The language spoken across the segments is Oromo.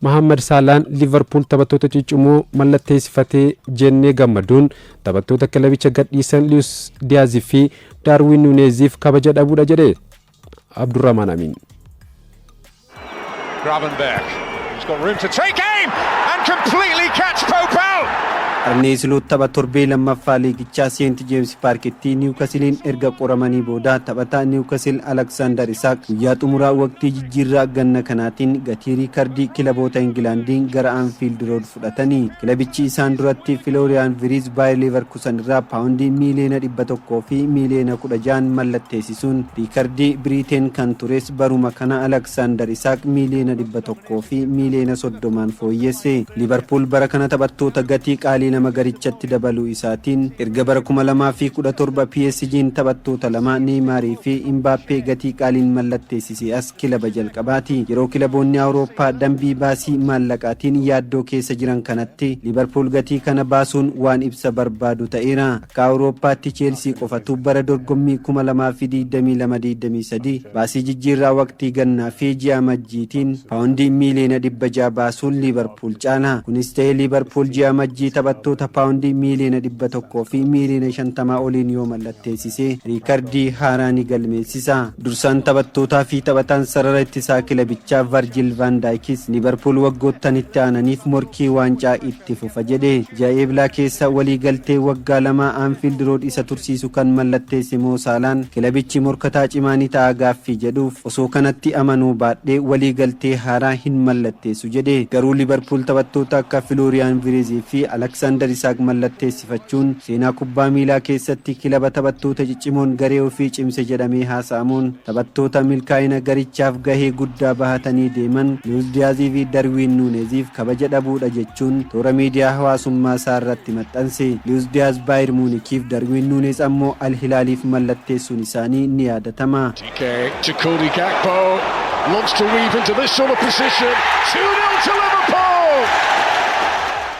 Mahaammad Saalaan Liivarpuul taphattoota ciccimoo mallatteessifatee jennee gammaduun taphattoota kilabicha gadhiisan Luis Diyaazii fi Daarwiin Nuuneeziif kabaja dhabuudha jedhe Abdurrahmaan Amiin. Gravenberch, who's got room to take aim and completely catch Pope out. Arnee Siloot tapha torbee lammaffaa liigichaa Seent Jeems Paarkitti Niwukasiliin erga qoramanii booda taphataa Niwukasil Aleksaandar Isaak guyyaa xumuraa waqtii jijjiirraa ganna kanaatiin gatii riikardii kilaboota Ingilaandiin gara Anfiild Rood fudhatanii. Kilabichi isaan duratti Filooriyaan Viriiz Baayir Leevarkusan irraa paawundii miiliyoona 100 fi miiliyoona 16 mallatteessisuun riikardii Biriiteen kan tures baruma kana Aleksaandar Isaak miiliyoona 100 fi miiliyoona 30n fooyyesse. Liivarpuul bara kana taphattoota gatii qaalii lama garichatti dabaluu isaatiin erga bara 2017 PSG'n taphattoota lama Neymaarii fi Imbaappee gatii qaaliin mallatteessisee as kilaba jalqabaati. Yeroo kilaboonni Awurooppaa dambii baasii maallaqaatiin yaaddoo keessa jiran kanatti Liivarpuul gatii kana baasuun waan ibsa barbaadu ta'eera. Akka Awurooppaatti Cheelsii qofatu bara dorgommii 2022-23 baasii jijjiirraa waqtii gannaa fi ji'a Amajjiitiin paawundii miiliyoona 600 baasuun Liivarpuul caala. Kunis ta'ee Liivarpuul ji'a Amajjii taphattoota paawundii miiliyoona 100 fi miiliyoona 50 oliin yoo mallatteessise riikardii haaraa ni galmeessisa. Dursaan taphattootaa fi taphataan sarara ittisaa kilabichaa Varjil Vaan Daayikis Liivarpuul waggoottan itti aananiif morkii waancaa itti fufa jedhe. Ji'a Eeblaa keessa walii galtee waggaa lamaa Anfiild Rood isa tursiisu kan mallatteesse Moo Saalaan kilabichi morkataa cimaa ni ta'a gaaffii jedhuuf osoo kanatti amanuu baadhee walii galtee haaraa hin mallatteessu jedhe. Garuu Liivarpuul taphattoota akka Filooriyaan Vireezii fi Aleksaandar Isaak mallatteessifachuun seenaa kubbaa miilaa keessatti kilaba taphattoota ciccimoon garee ofii cimse jedhamee haasa'amuun taphattoota milkaa'ina garichaaf gahee guddaa bahatanii deeman Luis Diyaazii fi Darwiin Nuuneziif kabaja dhabuudha jechuun toora miidiyaa hawaasummaa isaa irratti maxxanse. Luis Diyaaz Baayir Muunikiif Darwiin Nuunez ammoo Al Hilaaliif mallatteessuun isaanii ni yaadatama. DK to Cody Gakpo looks to weave into this sort of position. 2-0 to Liverpool!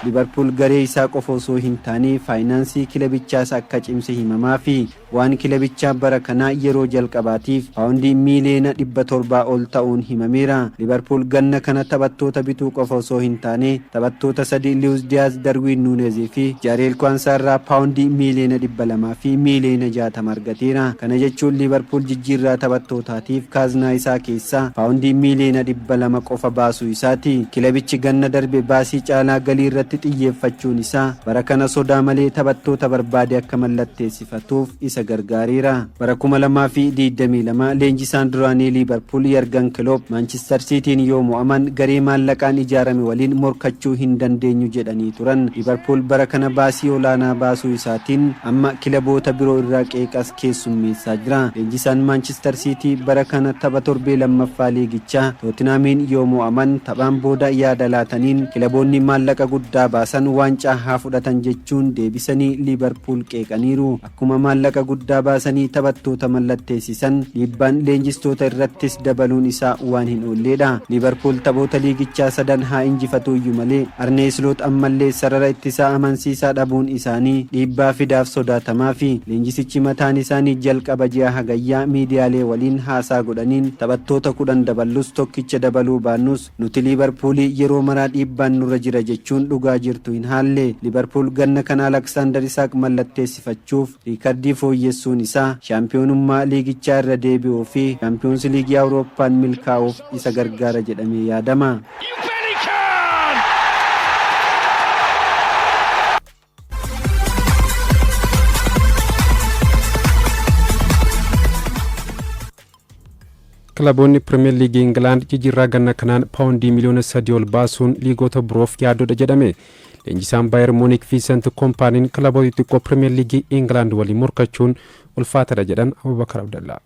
Liverpool garee isaa qofa osoo hin taane faayinaansii kilabichaas akka cimse himamaafi. Bu'aan kilabichaa bara kanaa yeroo jalqabaatiif paawundii miiliyoona 700 ol ta'uun himameera. Liverpool ganna kana taphattoota bituu qofa osoo hin taane taphattoota sadi Luis Diyaaz, Darwiin Nuunez fi Jaareel Kwaansaa irraa paawundii miiliyoona 200 fi miiliyoona 60 argateera. Kana jechuun Liverpool jijjiirraa taphattootaatiif kaaznaa isaa keessaa paawundii miiliyoona 200 qofa baasuu isaati. Kilabichi ganna darbe baasii caalaa galii irratti xiyyeeffachuun isaa bara kana sodaa malee taphattoota barbaade akka mallatteessifatuuf isa gargaareera. Bara 2022 leenjisaan duraanii Liivarpuul Yargan Kiloop Maanchistar Siitiin yoo mo'aman garee maallaqaan ijaarame waliin morkachuu hin dandeenyu jedhanii turan. Liivarpuul bara kana baasii olaanaa baasuu isaatiin amma kilaboota biroo irraa qeeqas keessummeessaa jira. Leenjisaan Maanchistar Siitii bara kana tapha torbee lammaffaa liigichaa Tootinhaamiin yoo mo'aman taphaan booda yaada laataniin kilaboonni maallaqa guddaa baasan waancaa haa fudhatan jechuun deebisanii Liivarpuul qeeqaniiru. Akkuma maallaqa guddaa baasanii taphattoota mallatteessisan dhiibbaan leenjistoota irrattis dabaluun isaa waan hin oolleedha. Liivarpuul taphoota liigichaa sadan haa injifatuuyyu malee Arnee Isloot ammallee sarara ittisaa amansiisaa dhabuun isaanii dhiibbaa fidaaf sodaatamaafi. Leenjisichi mataan isaanii jalqaba ji'a Hagayyaa miidiyaalee waliin haasaa godhaniin taphattoota 10 daballus tokkicha dabaluu baannus Nuti Liivarpuuli yeroo maraa dhiibbaan nurra jira jechuun dhugaa jirtu hin haalle. Liivarpuul ganna kana Alaksaandar Isaak mallatteessifachuuf riikardii fooyyessuun isaa shaampiyoonummaa liigichaa irra deebi'uu fi Shaampiyoonsi Liigii Awurooppaan milkaa'uuf isa gargaara jedhamee yaadama. You bet he can! Kilaboonni Pirimeer Liigii Ingilaand jijjiirraa ganna kanaan paawundii miliyoona 3 ol baasuun liigota biroof yaaddoodha jedhame. Leenjisaan Baayer Muunik Viinsent Kompaaniin kilaboota xixiqqoo Pirimeer Liigii Ingilaand waliin morkachuun ulfaatadha jedhan Abubakar Abdallaa.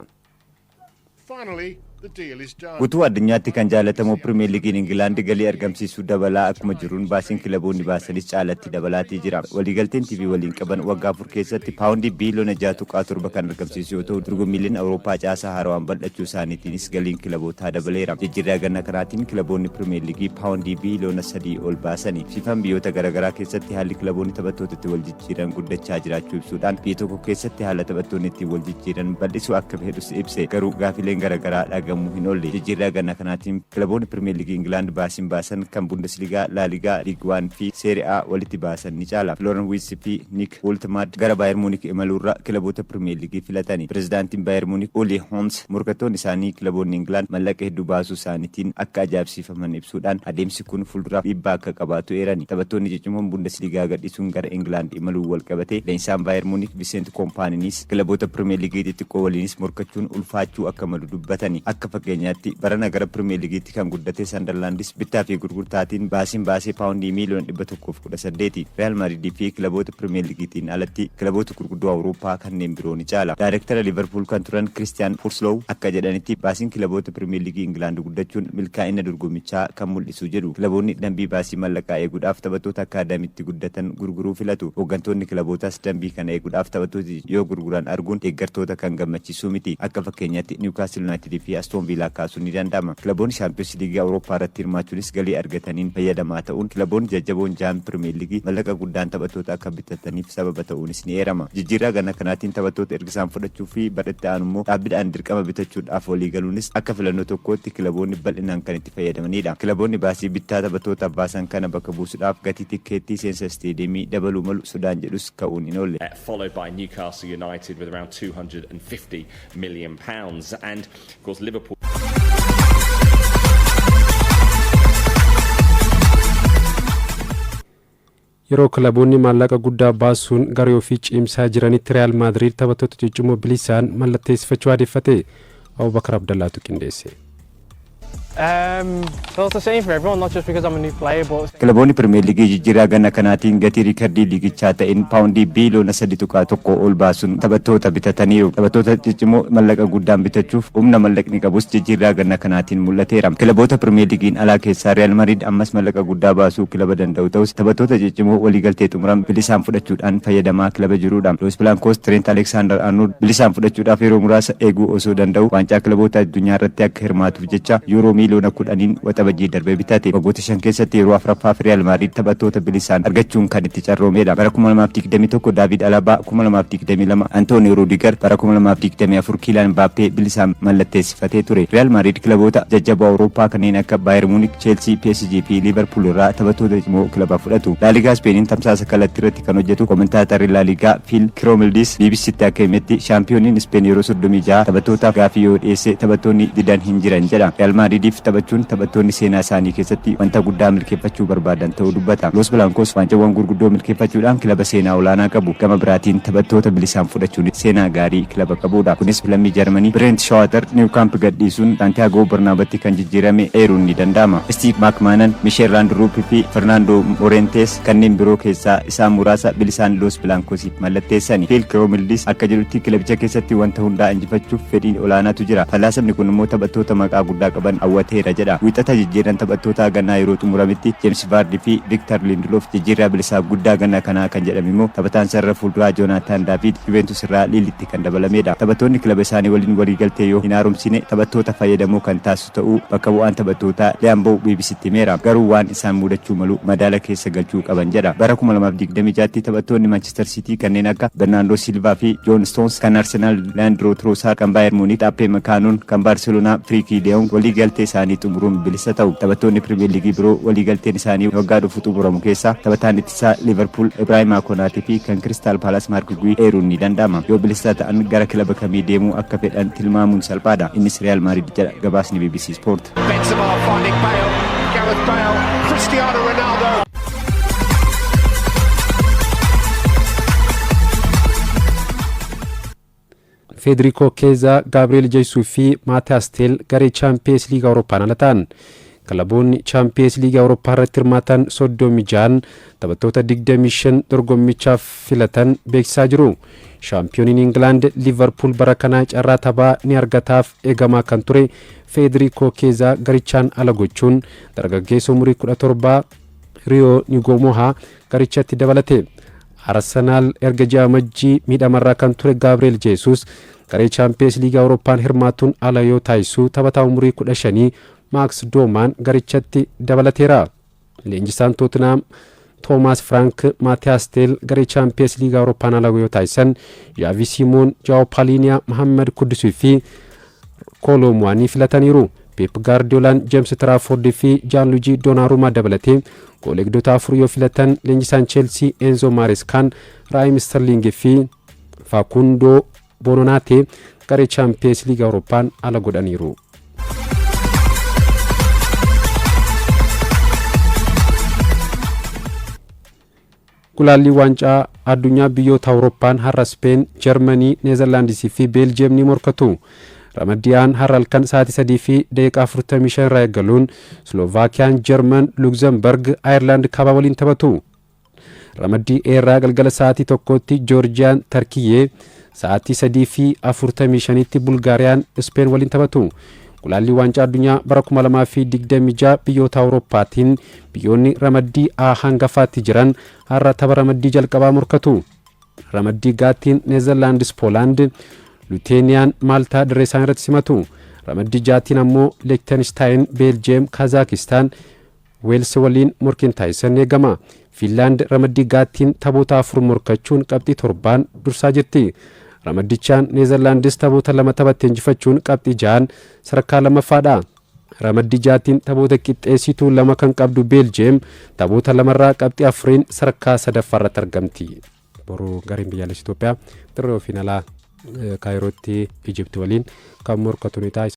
Guutuu addunyaatti kan jaalatamu Pirimeer Liigiin Ingilaand galii argamsiisuu dabalaa akkuma jiruun baasiin kilaboonni baasanis caalatti dabalaatii jira. Waliigalteen TV waliin qaban waggaa 4 keessatti paawundii biiliyoona 6.7 kan argamsiisu yoo ta'u, dorgommiileen Awurooppaa caasaa haarawaan bal'achuu isaaniitiinis galiin kilabootaa dabaleera. Jijjiirraa ganna kanaatiin kilaboonni Pirimeer Liigii paawundii biiliyoona 3 ol baasani. Fiifaan biyyoota garaagaraa keessatti haalli kilaboonni taphattoota itti wal jijjiiran guddachaa jiraachuu ibsuudhaan biyya tokko keessatti haala taphattoonni ittiin wal jijjiiran bal'isuu akka fedhus ibse. Garuu gaafileen garaagaraa dhaga'amu. argamuu hin oolle. Jijjiirraa ganna kanaatiin kilaboonni Pirimeer Liigii Ingilaand baasiin baasan kan Bundesligaa, Laaligaa, Liig Waan fi Serie A walitti baasan ni caala. Florian Wirtz fi Nick Woltemade gara Bayern Munich imaluurra kilaboota Pirimeer Liigii filatani. Pirezidaantiin Bayern Munich Uli Hoeneß morkattoonni isaanii kilaboonni Ingilaand mallaqa hedduu baasuu isaaniitiin akka ajaa'ibsiifaman ibsuudhaan, adeemsi kun fuulduraaf dhiibbaa akka qabaatu eerani. Taphattoonni cicimoon Bundesligaa gadhiisuun gara Ingilaand imaluu wal qabate, leenjisaan Bayern Munich Vincent Kompaniinis kilaboota Pirimeer Liigii xixiqqoo waliinis morkachuun ulfaachuu akka malu dubbatani. Akka fakkeenyaatti, barana gara Pirimeer Liigiitti kan guddate Sandarlaandis bittaa fi gurgurtaatiin baasiin baasee paawundii miiliyoona 118. Real Madridii fi kilaboota Pirimeer Liigiitiin alatti kilaboota gurguddoo Awurooppaa kanneen biroo ni caala. Daayirektara Liverpool kan turan Christian Purslow akka jedhanitti, baasiin kilaboota Pirimeer Liigii Ingilaand guddachuun milkaa'ina dorgommichaa kan mul'isu jedhu. Kilaboonni dambii baasii mallaqaa eeguudhaaf taphattoota akaadaamiitti guddatan gurguruu filatu. Hooggantoonni kilabootaas dambii kana eeguudhaaf taphattoota yoo gurguran arguun deeggartoota kan gammachiisuu miti. Akka fakkeenyaatti Newcastle United fi Aston Villa kaasuun ni danda'ama. Kilaboonni Shaampiyoons Liigii Awurooppaa irratti hirmaachuunis galii argataniin fayyadamaa ta'uun, kilaboonni jajjaboon jaan Pirimeer Liigii mallaqa guddaan taphattoota akka bitataniif sababa ta'uunis ni eerama. Jijjiirraa ganna kanaatiin taphattoota ergisaan fudhachuu fi bara itti aanu immoo dhaabbiidhaan dirqama bitachuudhaaf walii galuunis akka filannoo tokkootti kilaboonni bal'inaan kan itti fayyadamanidha. Kilaboonni baasii bittaa taphattootaaf baasan kana bakka buusuudhaaf gatii tikkeettii seensa isteediyeemii dabaluu malu sodaan jedhus ka'uun hin oolle. Followed by Newcastle United with around £250 million. And of course, Liverpool. Yeroo kilaboonni maallaqa guddaa baasuun garee ofii cimsaa jiranitti, Real Maadriid taphattoota ciccimoo bilisaan mallatteessifachuu aadeffate. Abubakar Abdallaatu qindeesse. Well, it's the same for everyone, not just because I'm a new player, but Kilaboonni Pirimeer Liigii jijjiirraa ganna kanaatiin gatii riikardii liigichaa ta'een paawundii biiliyoona 3.1 ol baasuun taphattoota bitataniiru. Taphattoota ciccimoo mallaqa guddaan bitachuuf humna mallaqni qabus jijjiirraa ganna kanaatiin mul'ateera. Kilaboota Pirimeer Liigiin alaa keessaa Real Madrid ammas mallaqa guddaa baasuu kilaba danda'u ta'us, taphattoota ciccimoo waliigaltee xumuran bilisaan fudhachuudhaan fayyadamaa kilaba jirudha. Los Blancos Trent Alexander Arnold bilisaan fudhachuudhaaf yeroo muraasa eeguu osoo danda'u, waancaa kilaboota addunyaa irratti akka hirmaatuuf jecha yuuroo miiliyoona 10n Waxabajjii darbee bitate. Waggoota 5 keessatti yeroo afuraffaaf Real Madrid taphattoota bilisaan argachuun kan itti carroomedha. Bara 2021 David Alaba, 2022 Antonio Rudiger, bara 2024 Kylian Mbappé bilisaan mallatteessifatee ture. Real Madrid kilaboota jajjaboo Awurooppaa kanneen akka Bayern Munich, Chelsea, PSG fi Liverpool irraa taphattoota cimoo kilaba fudhatu. La Liga Ispeeniin tamsaasa kallattii irratti kan hojjetu komentaatarri La Liga Phil Kitromilides BBCtti akka himetti, shaampiyooniin Ispeen yeroo 36 taphattootaaf gaafii yoo dhiyeesse taphattoonni didan hin jiran jedha. Real Madridiif taphachuun taphattoonni seenaa isaanii keessatti wanta guddaa milkeeffachuu barbaadan ta'uu dubbata. Los Blancos waancawwan gurguddoo milkeeffachuudhaan kilaba seenaa olaanaa qabu. Gama biraatiin taphattoota bilisaan fudhachuun seenaa gaarii kilaba qabudha. Kunis lammii Jarmanii Bernd Schuster Nou Camp gadhiisuun Santiago Bernabeutti kan jijjiirame eeruun ni danda'ama. Steve McManaman, Michel Laudrup fi Fernando Morientes kanneen biroo keessaa isaan muraasa bilisaan Los Blancosiif mallatteessani. Phil Kitromilides akka jedhutti, kilabicha keessatti wanta hundaa injifachuuf fedhiin olaanaatu jira. Falaasamni kun immoo taphattoota maqaa guddaa qaban hawwateera jedha. Wiixata jijjiirran taphattoota gannaa yeroo xumurametti James Vardy fi Victor Lindelof jijjiirraa bilisaa guddaa ganna kanaa kan jedhame immoo taphataan sarara fuulduraa Jonathan David Juventus irraa Lilitti kan dabalamedha. Taphattoonni kilaba isaanii waliin waliigaltee yoo hin haaromsine taphattoota fayyadamoo kan taasisu ta'uu bakka bu'aan taphattootaa Liam Bou BBCtti himeera. Garuu waan isaan mudachuu malu madaala keessa galchuu qaban jedha. Bara 2026tti taphattoonni Manchester City kanneen akka Bernardo Silva fi John Stones, kan Arsenal Leandro Trossard, kan Bayern Munich Upamecano, kan Barcelona Frenkie de Jong waliigaltee isaanii xumuruun bilisa ta'u. Taphattoonni Premier League biroo waliigalteen isaanii waggaa dhufu xumuramu keessaa taphataan ittisaa Liverpool Ibrahima Konate fi kan Crystal Palace Marc Guehi eeruun ni danda'ama. Yoo bilisa ta'an gara kilaba kamii deemuu akka fedhan tilmaamuun salphaadha. Innis Real Madrid jedha gabaasni BBC Sport. Benzema finding Bale, Gareth Bale, Cristiano Ronaldo. Federico Chiesa, Gabriel Jesus fi Mathys Tel garee Chaampiyeens Liiga Awurooppaan ala ta'an. Kilaboonni Chaampiyeens Liiga Awurooppaa irratti hirmaatan 36n taphattoota 25 dorgommichaaf filatan beeksisaa jiru. Shaampiyooniin Ingilaand Liverpool bara kanaa carraa taphaa ni argataaf eegamaa kan ture Federico Chiesa garichaan ala gochuun dargaggeessa umurii 17 Rio Ngumoha garichatti dabalate. Arsenaal erga ji'a Amajjii miidhamarraa kan ture Gabriel Jesus garee Chaampiyeens Liiga Awurooppaan hirmaatuun ala yoo taasisu, taphataa umurii 15 Max Dowman garichatti dabalateera. Leenjisaan Tottenham Thomas Frank Mathys Tel garee Chaampiyeens Liiga Awurooppaan ala yoo taasisan, Xavi Simons, Joao Palhinha, Mohamed Kudusii fi Kooloomuwaanii filataniiru. Pep Gaardiolaan Jeems Tiraafoordii fi Jaanluujii Doonarumaa dabalatee gool eegdota afur yoo filatan, leenjisaan Cheelsii Enzo Maareskaan Raayim Sterlingii fi Faakundoo Bononaatee garee Chaampiyeens Liiga Awurooppaan ala godhaniiru. Gulaallii Waancaa Addunyaa biyyoota Awurooppaan har'a Speen, Jarmanii, Neezerlaandisii fi Beeljiyeem ni morkatu. Ramaddiyaan har'a halkan sa'aatii 3:45 irraa eegaluun Slovaakiyaan Jarman, Luxemburg Ayerlaand kaabaa waliin taphatu. Ramaddii eerraa galgala sa'aatii 1tti Joorjiyaan Tarkiyyee, sa'aatii 3:45tti Bulgaariyaan Speen waliin taphatu. Gulaallii Waancaa Addunyaa bara 2026 biyyoota Awurooppaatiin biyyoonni ramaddii A hangafaatti jiran har'a tapha ramaddii jalqabaa morkatu. Ramaddii gaattiin Neezerlaandis Poolaand, Luuteeniyaan Maaltaa dirree isaan irratti simatu. Ramaddii jaattiin ammoo Leektenstaayin Beeljiyeem, Kazaakistaan Weels waliin morkiin taasisan eegama. Fiinlaand ramaddii gaattiin taphoota afur morkachuun qabxii 7n dursaa jirti. Ramaddichaan Neezerlaandis taphoota lama taphatte injifachuun qabxii 6n sadarkaa lammaffaadha. Ramaddii jaattiin taphoota qixxeessituu lama kan qabdu Beeljiyeem taphoota lamarraa qabxii 4n sadarkaa sadaffaarratti argamti. Boruu gareen biyyaalessi Itoophiyaa dirree ofiin alaa Kaayirootti Ijipti waliin kan morkatu ni ta'a.